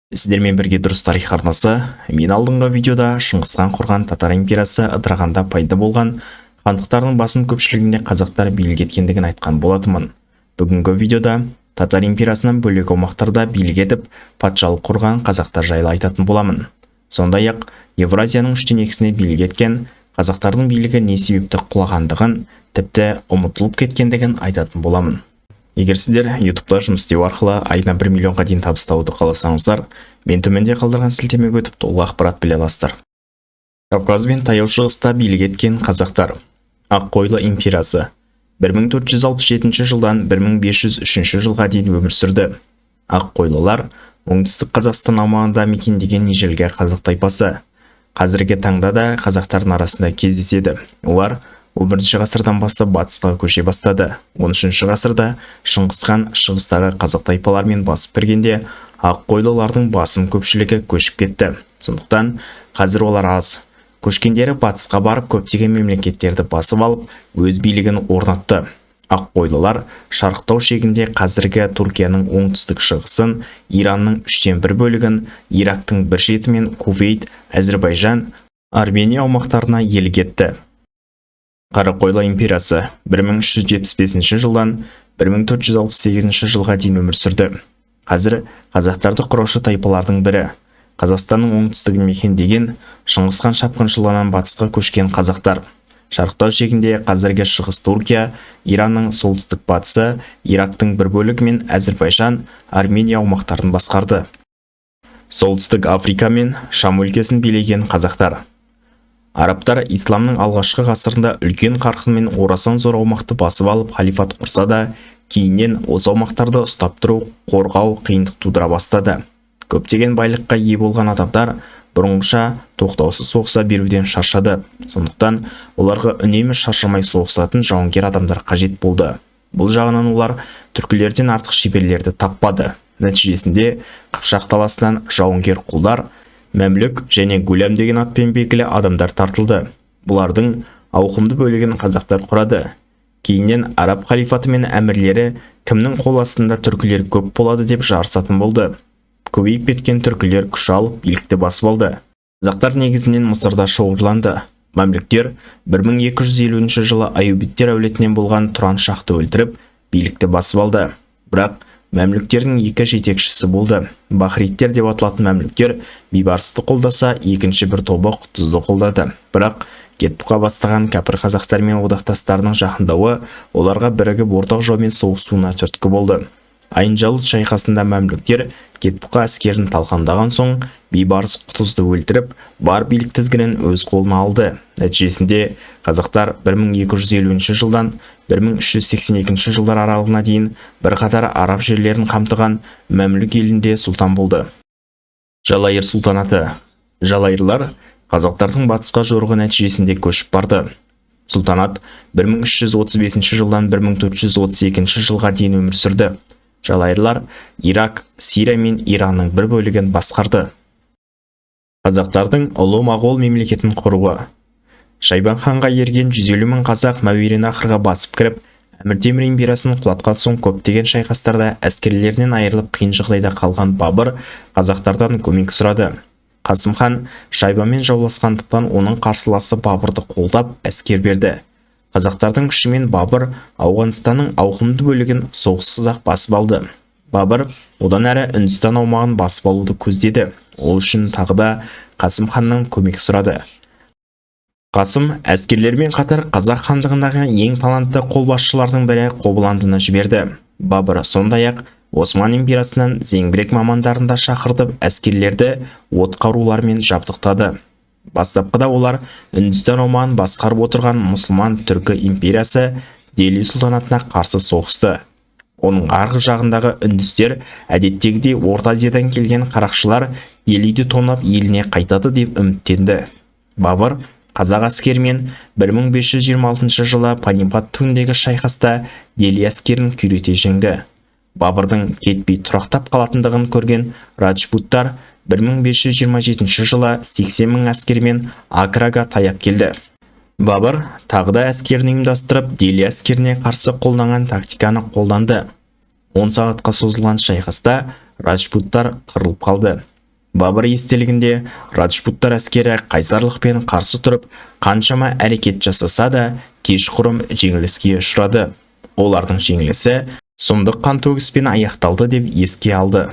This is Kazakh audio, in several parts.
Сіздермен бірге Дұрыс тарих арнасы. Мен алдыңғы видеода Шыңғыс хан құрған Татар империясы ыдырағанда пайда болған хандықтардың басым көпшілігінде қазақтар билік еткендігін айтқан болатынмын. Бүгінгі видеода Татар империясынан бөлек аумақтарда билік етіп, патшалық құрған қазақтар жайлы айтатын боламын. Сондай-ақ Евразияның үштен екісіне билік еткен қазақтардың билігі не себепті құлағандығын, тіпті ұмытылып кеткендігін айтатын боламын. Егер сіздер YouTube'да жұмыс істеу арқылы айына 1 миллионға дейін табыс табуды қаласаңыздар, мен төменде қалдырған сілтемеге өтіп, толық ақпарат біле аласыздар. Кавказ бен Таяу Шығыста билік еткен қазақтар. Аққойлы империясы 1467 жылдан 1503 жылға дейін өмір сүрді. Аққойлылар Оңтүстік Қазақстан аумағында мекендеген ежелгі қазақ тайпасы. Қазіргі таңда да қазақтардың арасында кездеседі. Олар 11 ғасырдан бастап батысқа көше бастады. 13 ғасырда Шыңғыс хан шығыстағы қазақ тайпаларымен басып кіргенде, аққойлылардың басым көпшілігі көшіп кетті. Сондықтан қазір олар аз. Көшкендері батысқа барып, көптеген мемлекеттерді басып алып, өз билігін орнатты. Аққойлылар шарықтау шегінде қазіргі Түркияның оңтүстік шығысын, Иранның үштен бір бөлігін, Ирактың бір шеті мен Кувейт, Әзірбайжан, Армения аумақтарына иелік етті. Қарақойлы империясы 1375 жылдан 1468 жылға дейін өмір сүрді. Қазір қазақтарды құраушы тайпалардың бірі. Қазақстанның оңтүстігін мекендеген Шыңғыс хан шапқыншылығынан батысқа көшкен қазақтар. Шарықтау шегінде қазіргі Шығыс Түркия, Иранның солтүстік батысы, Ирактың бір бөлігі мен Әзірбайжан, Армения аумақтарын басқарды. Солтүстік Африка мен Шам өлкесін билеген қазақтар. Арабтар исламның алғашқы ғасырында үлкен қарқынмен орасан зор аумақты басып алып, халифат құрса да, кейіннен осы аумақтарды ұстап тұру, қорғау қиындық тудыра бастады. Көптеген байлыққа ие болған адамдар бұрынғыша тоқтаусыз соғыса беруден шаршады. Сондықтан оларға үнемі шаршамай соғысатын жауынгер адамдар қажет болды. Бұл жағынан олар түркілерден артық шеберлерді таппады. Нәтижесінде Қыпшақ даласынан жауынгер құлдар, мәмлүк және гулям деген атпен белгілі адамдар тартылды. Бұлардың ауқымды бөлігін қазақтар құрады. Кейіннен араб халифаты мен әмірлері кімнің қол астында түркілер көп болады деп жарысатын болды. Көбейіп кеткен түркілер күш алып, билікті басып алды. Қазақтар негізінен Мысырда шоғырланды. Мәмлүктер 1250 жылы Аюбиттер әулетінен болған Тұран шахты өлтіріп, билікті басып алды. Бірақ мәмлүктердің екі жетекшісі болды. Бахриттер деп аталатын мәмлүктер Бейбарысты қолдаса, екінші бір тобы Құтызды қолдады. Бірақ Кетбұқа бастаған кәпір қазақтар мен одақтастарының жақындауы оларға бірігіп, ортақ жаумен соғысуына түрткі болды. Айнжалут шайқасында мәмлүктер Кетбұқа әскерін талқандаған соң, Бейбарыс Құтызды өлтіріп, бар билік тізгінін өз қолына алды. Нәтижесінде қазақтар 1250 жылдан 1382 жылдар аралығына дейін бірқатар араб жерлерін қамтыған Мәмлүк елінде сұлтан болды. Жалайыр сұлтанаты. Жалайырлар қазақтардың батысқа жорығы нәтижесінде көшіп барды. Сұлтанат 1335 жылдан 1432 жылға дейін өмір сүрді. Жалайырлар Ирак, Сирия мен Иранның бір бөлігін басқарды. Қазақтардың Ұлы Моғол мемлекетін құруы. Шайбан ханға ерген 150 мың қазақ Мәуереннахрға басып кіріп, Әмір Темір империясын құлатқан соң, көптеген шайқастарда әскерлерінен айырылып, қиын жағдайда қалған Бабыр қазақтардан көмек сұрады. Қасым хан Шайбанмен жауласқандықтан, оның қарсыласы Бабырды қолдап, әскер берді. Қазақтардың күшімен Бабыр Ауғанстанның ауқымды бөлігін соғыссыз-ақ басып алды. Бабыр одан әрі Үндістан аумағын басып алуды көздеді. Ол үшін тағы да Қасым ханнан көмек сұрады. Қасым әскерлермен қатар қазақ хандығындағы ең талантты қолбасшылардың бірі Қобыландыны жіберді. Бабыр сондай-ақ Осман империясынан зеңбірек мамандарын да шақыртып, әскерлерді от қарулармен жабдықтады. Бастапқыда олар Үндістан аумағын басқарып отырған мұсылман түркі империясы Дели сұлтанатына қарсы соғысты. Оның арғы жағындағы үндістер әдеттегідей Орта Азиядан келген қарақшылар Делиді тонап, еліне қайтады деп үміттенді. Бабыр қазақ әскерімен 1526 жылы Панипат түбіндегі шайқаста Дели әскерін күйрете жеңді. Бабырдың кетпей тұрақтап қалатындығын көрген раджпуттар 1527 жылы 80 мың әскермен Аграга таяп келді. Бабыр тағы да әскерін ұйымдастырып, Дели әскеріне қарсы қолданған тактиканы қолданды. 10 сағатқа созылған шайқаста раджпуттар қырылып қалды. Бабыр естелігінде раджпуттар әскері қайсарлықпен қарсы тұрып, қаншама әрекет жасаса да, кешқұрым жеңіліске ұшырады. Олардың жеңілісі сұмдық қантөгіспен аяқталды деп еске алды.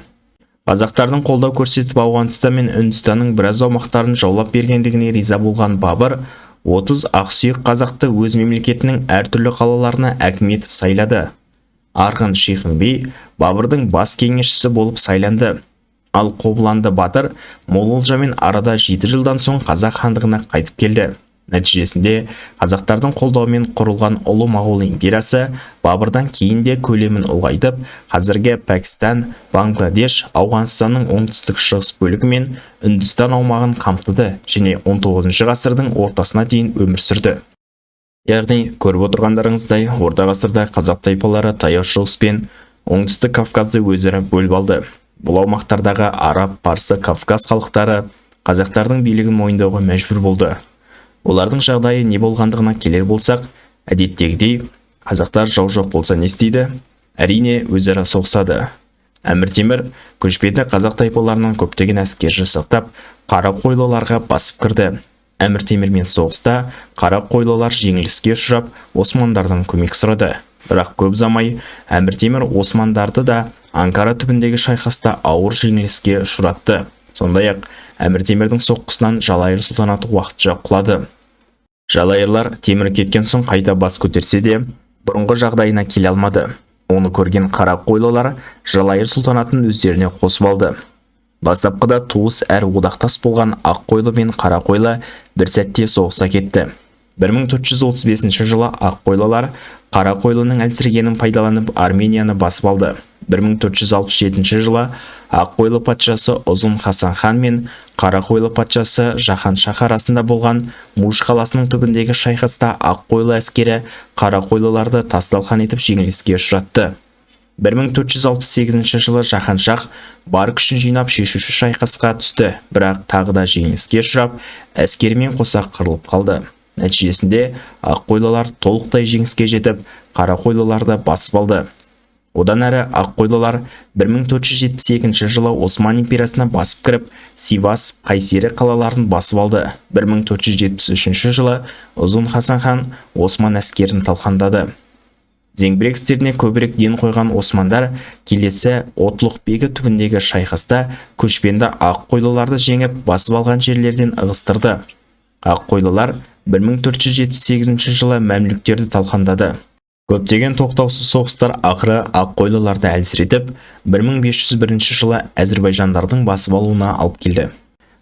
Қазақтардың қолдау көрсетіп, Ауғанстан мен Үндістанның біраз аумақтарын жаулап бергендігіне риза болған Бабыр 30 ақсүйек қазақты өз мемлекетінің әртүрлі қалаларына әкім етіп сайлады. Арғын Шиқын би Бабырдың бас кеңесшісі болып сайланды. Ал Қобыланды батыр мол олжамен арада 7 жылдан соң қазақ хандығына қайтып келді. Нәтижесінде қазақтардың қолдауымен құрылған Ұлы Моғол империясы Бабырдан кейін де көлемін ұлғайтып, қазіргі Пәкістан, Бангладеш, Ауғанстанның оңтүстік шығыс бөлігі мен Үндістан аумағын қамтыды және 19 ғасырдың ортасына дейін өмір сүрді. Яғни, көріп отырғандарыңыздай, орта ғасырда қазақ тайпалары Таяу Шығыс пен Оңтүстік Кавказды өзара бөліп алды. Бұл аумақтардағы араб, парсы, кавказ халықтары қазақтардың билігін мойындауға мәжбүр болды. Олардың жағдайы не болғандығына келер болсақ, әдеттегідей қазақтар жау жоқ болса не істейді? Әрине, өзара соғысады. Әмір Темір көшпенді қазақ тайпаларынан көптеген әскер жасақтап, Қарақойлыларға басып кірді. Әмір Темірмен соғыста Қарақойлылар жеңіліске ұшырап, османдардан көмек сұрады. Бірақ көп ұзамай Әмір Темір османдарды да Анкара түбіндегі шайқаста ауыр жеңіліске ұшыратты. Сондай-ақ Әмір Темірдің соққысынан Жалайыр сұлтанаты уақытша құлады. Жалайырлар Темір кеткен соң қайта бас көтерсе де, бұрынғы жағдайына келе алмады. Оны көрген Қарақойлылар Жалайыр сұлтанатын өздеріне қосып алды. Бастапқыда туыс әрі одақтас болған Аққойлы мен Қарақойлы бір сәтте соғыса кетті. 1435 жылы Аққойлылар Қарақойлының әлсірегенін пайдаланып, Арменияны басып алды. 1467 жылы Аққойлы патшасы Ұзын Хасан хан мен Қарақойлы патшасы Жаһан шах арасында болған Муш қаласының түбіндегі шайқаста Аққойлы әскері Қарақойлыларды тас-талқан етіп жеңіліске ұшыратты. 1468 жылы Жаһан шах бар күшін жинап шешуші шайқасқа түсті, бірақ тағы да жеңіліске ұшырап, әскерімен қоса қырылып қалды. Нәтижесінде Аққойлылар толықтай жеңіске жетіп, Қарақойлыларды басып алды. Одан әрі Аққойлылар 1472 жылы Осман империясына басып кіріп, Сивас, Қайсері қалаларын басып алды. 1473 жылы Ұзын Хасан хан Осман әскерін талқандады. Зеңбірек істеріне көбірек ден қойған османдар келесі Отлықбегі түбіндегі шайқаста көшпенді Аққойлыларды жеңіп, басып алған жерлерден ығыстырды. Аққойлылар 1478 жылы мәмлүктерді талқандады. Көптеген тоқтаусыз соғыстар ақыры Аққойлыларды әлсіретіп, 1501 жылы әзірбайжандардың басып алуына алып келді.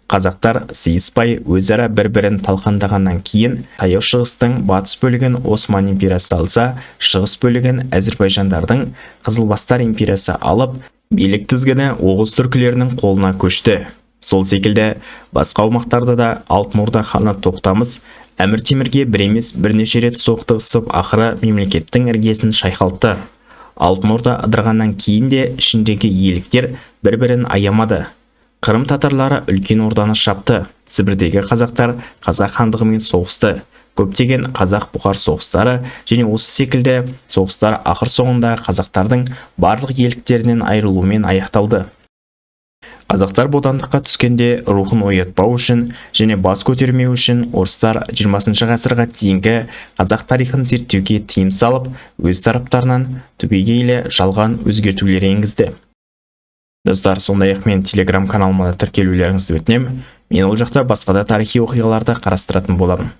Қазақтар сыйыспай өзара бір-бірін талқандағаннан кейін Таяу Шығыстың батыс бөлігін Осман империясы алса, шығыс бөлігін әзірбайжандардың Қызылбастар империясы алып, билік тізгіні оғыз түркілерінің қолына көшті. Сол секілді басқа аумақтарда да Алтын Орда ханы Тоқтамыс Әмір Темірге бір емес бірнеше рет соқтығысып, ақыры мемлекеттің іргесін шайқалтты. Алтын Орда ыдырағаннан кейін де ішіндегі иеліктер бір-бірін аямады. Қырым татарлары Үлкен Орданы шапты. Сібірдегі қазақтар қазақ хандығымен соғысты. Көптеген қазақ-бұқар соғыстары және осы секілді соғыстар ақыр соңында қазақтардың барлық иеліктерінен айырылуымен аяқталды. Қазақтар бодандыққа түскенде рухын оятпау үшін және бас көтермеу үшін орыстар 20 ғасырға дейінгі қазақ тарихын зерттеуге тыйым салып, өз тараптарынан түбегейлі жалған өзгертулер енгізді. Достар, сондай-ақ мен телеграм каналыма да тіркелулеріңізді өтінемін. Мен ол жақта басқа да тарихи оқиғаларды қарастыратын боламын.